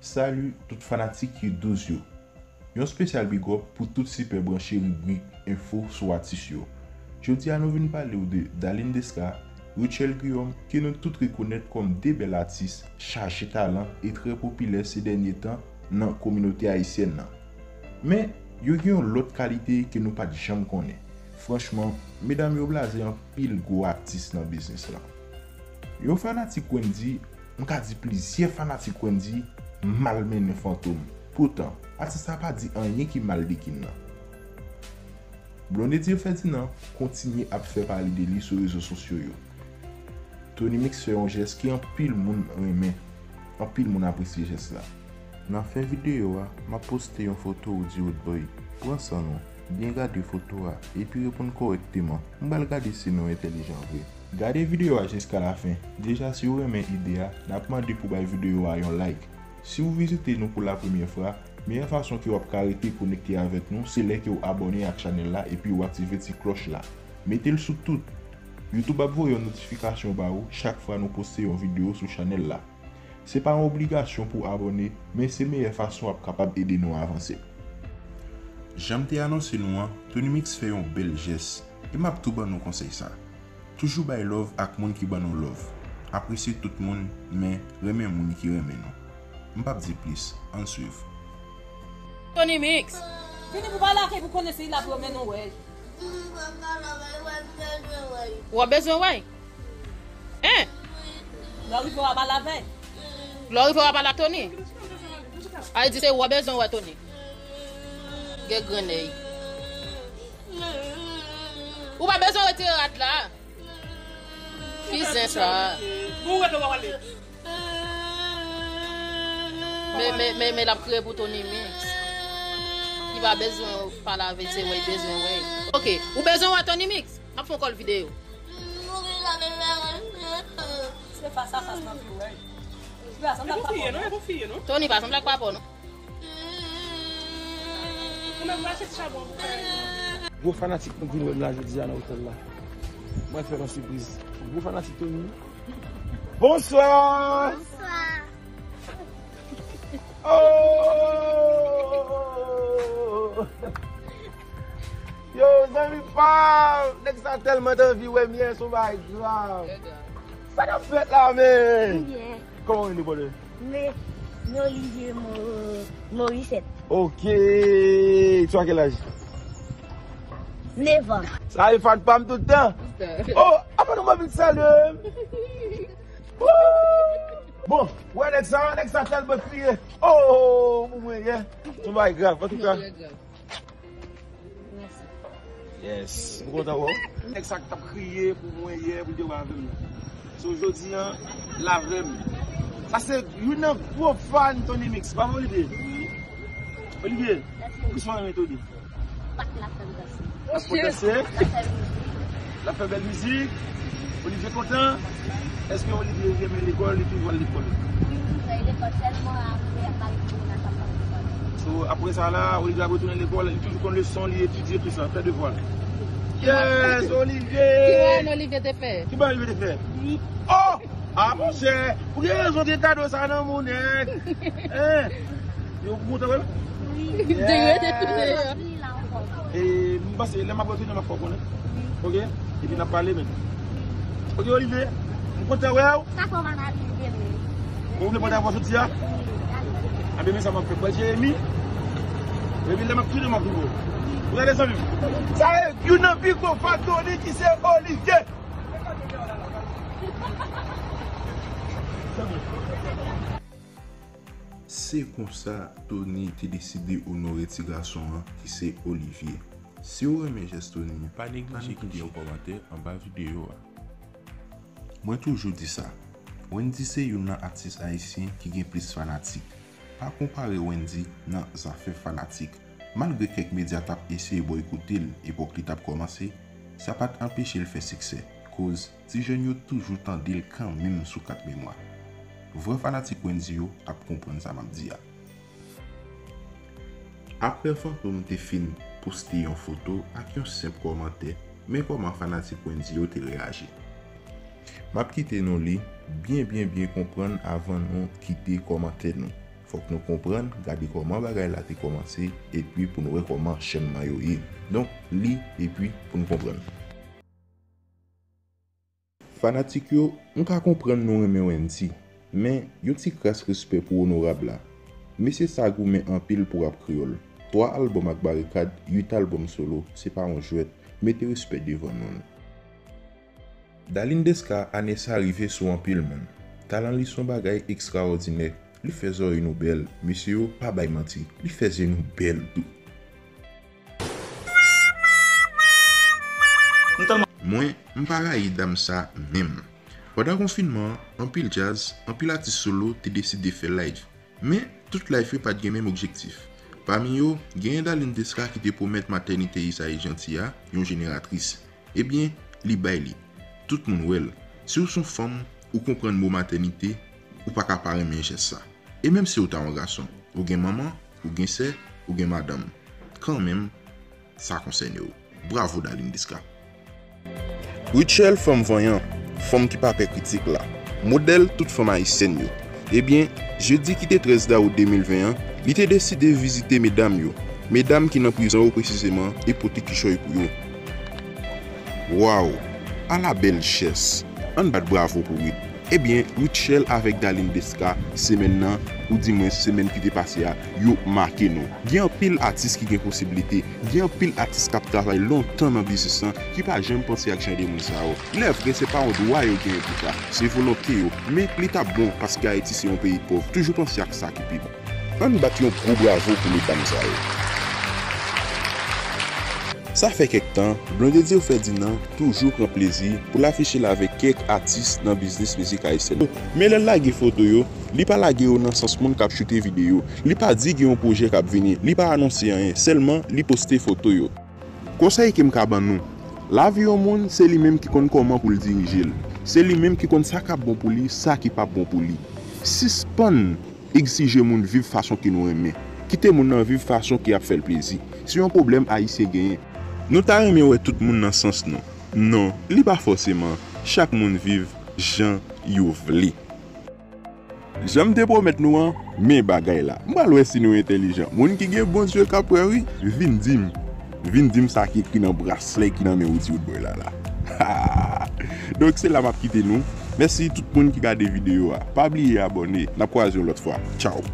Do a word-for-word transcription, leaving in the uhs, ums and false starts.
Salut tout fanatik U douz yo. Yon spesyal big up pou tout sipè branche ribrik enfo sou atis yo. Jodi a nou vin pale w de Darline Desca, Rutshelle Guillaume, ke nou tout rekonèt kòm de bèl atis, chaje talan e trè popilè se dènye tan nan kominote ayisyèn nan. Men, yo gen yon lòt kalite ke nou pa t janm konnen. Franchman, medam yo blaze anpil gwo atis nan biznis lan. Yon fanatik Wendyy, m ka di plizyè fanatik Wendyy, malmennen Fantom. Poutan, atis la pa di anyen ki mal de King nan. Blondedy Ferdinand kontinye ap fè pale de li sou rezo sosyo yo. Tony Mix fè yon jès ke anpil moun renmen. Anpil moun apresye jès la. Nan fen videyo a, m ap poste yon foto ou di Roodboy, pran san nou, byen gade foto a, epi reponn kòrèkteman. M pral gade si nou entèlijan vre. Gade videyo a jiska lafen. Deja, si w renmen ide a, n ap mande pou bay videyo a yon like. Si w vizite nou pou lapremyè fwa, meyè fason ke w ap ka rete konekte avèk nou, se lè ke w abòne ak chanèl la epi w aktive ti klòch la. Mete l sou tout. YouTube ap voye yon notifikasyon ba ou chak fwa nou poste yon videyo sou chanèl la. Se pa yon obligasyon pou w abòne, men se meyè fason w ap kapab ede nou avanse. Jan m te anonse nou an, Tony Mix fè yon bèl jès, e m ap tou ban nou konsèy sa. Toujou bay love ak moun ki ban nou love. Apresye tout moun, men renmen moun ki renmen nou. M p ap di plis, ann swiv. Tony Mix. Vini pou pale ak li pou konnen si l ap renmen nou, wè. W ap bezwen wè? Hein? Lè w rive w a pale avè l. Lè w rive w a pale ak Tony. A di se w ap bezwen wè Tony. Gen grennèy. Ou pa bezwen retire rad la. Ki zen sa? Bon, ou rete w ap pale. Men, men, men, men l ap kriye pou Tony Mix. Li pa bezwen pale avè l, se wè l bezwen wè. Ok, ou bezwen wè Tony Mix? M ap fè yon kòl videyo. Se fas a fas nan pi wè. Li pa sanble ak papa w non. Tony pa sanble ak papa w non. Gwo fanatik nou vin wè m la jodi a nan otèl la. Mwen fè yon sipriz. Gwo fanatik Tony. Bonswa! Bonswa. Oh! Yo, zanmi pa m, nèg sa tèlman t anvi wè m yè, se yon bagay grav. Sa k ap fèt la, men? Kòman w rele, brother? Men, men Olivier Mo-, Morissette. Ok. Tu as quel âge? Neuf ans. Sa e fan pa m tout tan. Oh, apa nou mwen vin salye m? Bon, wè nèg sa, nèg sa tèlman kriye. Oh, pou mwen, yeah. Tout bagay grav, antouka. Yes, m kontan wè w. Nèg sa k t ap kriye pou mwen yè, pou l te wè avè m nan. So, jodi a, l avè m. Sa se youn nan gwo fan Tony Mix, pa vre, Olivier? Olivier, poukisa w renmen Tony? Paske l ap fè m danse. L ap fè w danse? L ap fè mizik. L ap fè bèl mizik. Olivier kontan? Èske Olivier renmen lekòl, li toujou al lekòl? Wi, li fè lekòl sèlman apre, ap al lekòl, ap al lekòl. So, apre sa la, Olivier ap retounen lekòl, li toujou konn leson, li etidye, tou sa, fè devwa l. Yes, Olivier! Ki bagay Olivier te fè? Ki bagay Olivier te fè? Wi. Oh! Ah, monchè, ou gen rezon, gen kado sa nan moun, nèg. Hein? Yo, ou kontan wè l? Wi. Yeah. Deyo te tounen yo. E m panse, lè m ap retounen, m ap fè w konnen. Wi. Ok? Epi n ap pale, men. Wi. Ok, Olivier, m kontan wè w. Sa fè w pa nan Olivier, men. Ou vle pote avè w jodi a? Wi, ale. Anben, men sa m ap fè. Kwè Jeremi. Epi lè m ap tounen, m ap vin wè w. Ou gade, zanmi m? Sa e youn nan pi gwo fan Tony ki se Olivier. Se konsa, Tony te deside onore ti gason an, ki se Olivier. Si w renmen jès Tony, pa neglije kite yon kòmantè anba videyo a. Mwen toujou di sa, Wendyy se youn nan atis ayisyen ki gen plis fanatik. Pa konpare Wendyy nan zafè fanatik. Malgre kèk medya t ap eseye bòykote l epòk li t ap kòmanse, sa pa t anpeche l fè siksè, koz ti jèn yo toujou tande l kanmenm sou kat memwa. Vrè fanatik Wendyy yo ap konprann sa m ap di a. Aprè Fantom te fin poste yon foto ak yon senp kòmantè, men kòman fanatik Wendyy yo te reyaji. M ap kite nou li byen, byen, byen konprann avan nou kite kòmantè nou. Fòk nou konprann, gade kòman bagay la te kòmanse, epi pou nou wè kòman anchanman yo ye. Donk, li, epi pou nou konprann. Fanatik yo, m ka konprann nou renmen Wendy, men yon ti kras respè pou onorab la. Mesye sa goumen anpil pou rap kreyòl. Twa albòm ak Barikad, uit albòm solo, se pa yon jwèt, mete respè devan non l. Darline Desca, ane sa rive sou anpil moun. Talan li se yon bagay ekstraòdinè. Li fè zòrèy nou bèl. Mesye yo, pa bay manti. Li fè zye nou bèl tou. Mwen, m pa rayi dam sa menm. Pandan konfinman an, anpil djaz, anpil atis solo te deside fè live. Men, tout live yo pa t gen menm objektif. Pami yo, genyen Darline Desca ki te pwomèt matènite Isaïe Jeanty a yon jeneratris. Ebyen, li bay li. Tout moun wè l. Si w se yon fanm, ou konprann mo matènite, ou pa ka pa renmen jès sa. E menm si w ta yon gason, ou gen manman, ou gen sè, ou gen madanm. Kanmenm, sa konsène w. Bravo Darline Desca. Rutshelle, fanm vanyan, fanm ki pa pè kritik la. Modèl tout fanm ayisyèn yo. Ebyen, jedi ki te trèz dawout de mil ven an, li te deside vizite medam yo. Medam ki nan prizon yo presizeman e pote kichòy pou yo. Waw! Ala bèl jès! Ann bat bravo pou Ruth. Ebyen, Rutshelle avèk Darline Desca, semèn nan, ou di mwen semèn ki te pase a, yo make nou. Gen anpil atis ki gen posiblite, gen anpil atis k ap travay lontan nan biznis lan ki pa janm panse ak jan de moun sa yo. Lè vre, se pa yon dwa yo genyen pou sa, se volonte yo. Men, li t ap bon, paske Ayiti se yon peyi pòv. Toujou panse ak sa ki pi bon. Ann bat yon gwo bravo pou medam sa yo. Sa fè kèk tan, Blondedy Ferdinand toujou pran plezi pou l afiche l avèk kèk atis nan biznis mizik ayisyèn. Men lè l lage foto yo, li pa lage yo nan sans moun k ap choute videyo. Li pa di gen yon pwojè k ap vini. Li pa anonse anyen, sèlman li poste foto yo. Konsèy ke m ka ban nou, lavi yon moun, se li menm ki konn kòman pou l dirije l. Se li menm ki konn sa k ap bon pou li, sa ki p ap bon pou li. Sispann egzije moun viv fason ke nou renmen. Kite moun nan viv fason ki ap fè l plezi. Se yon pwoblèm Ayisyen genyen. Nou ta renmen wè tout moun nan sans nou. Non, li pa fòseman. Chak moun viv jan yo vle. Jan m te pwomèt nou an, men bagay la. M pral wè si nou entèlijan. Moun ki gen bon zye k ap wè, wi, vin di m. Vin di m sa ki ekri nan braslè ki nan men Roody Roodboy la la. Donk, se la m ap kite nou. Mèsi tout moun ki gade videyo a. Pa bliye abòne. N ap kwaze yon lòt fwa. Tchaw!